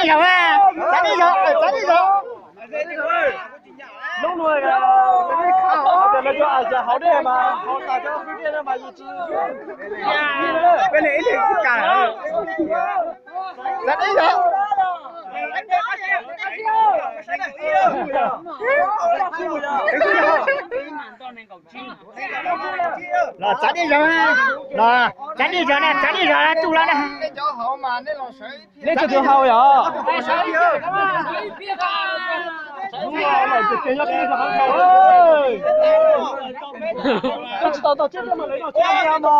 Yog, txav dej yog, txav dej yog. Hnub no tias lawv cov a yas haus dej mas haus tas cov hwj dej no mas yus tsis, peb leeg ib leeg tsis kam. Txav dej yog. Los txav dej zog, los txav dej zog na, txav dej zog na, tsuj los na. Nej tsuj tus haus yom? Koj tsis tau tau tsiab mas lawv no tsis mas.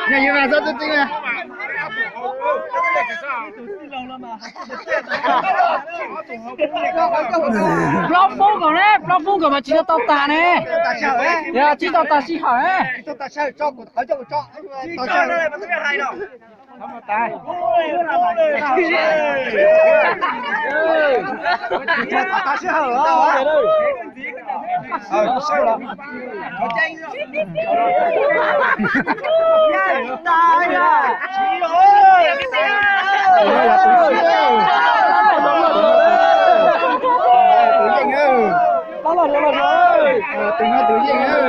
Yog yus mas txhob txwb txwb na. Plaub poob nkaus ne, plaub poob nkaus mas tsis tau tau tas ne. Yog tsis tau tas sij hawm ne. Tus no tus yeej.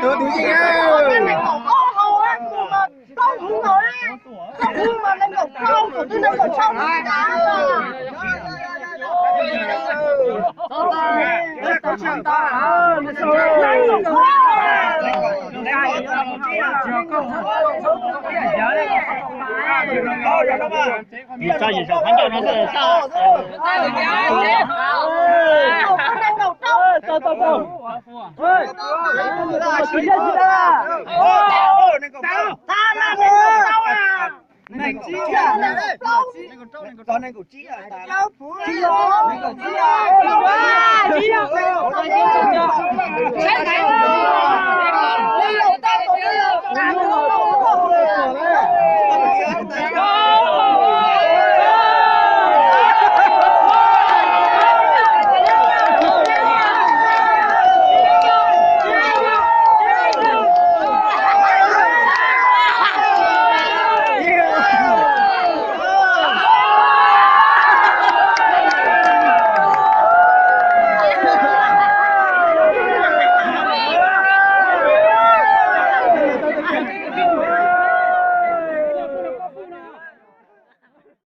Tus tus yeej. Tso yim zaum qhov ncauj no xwb.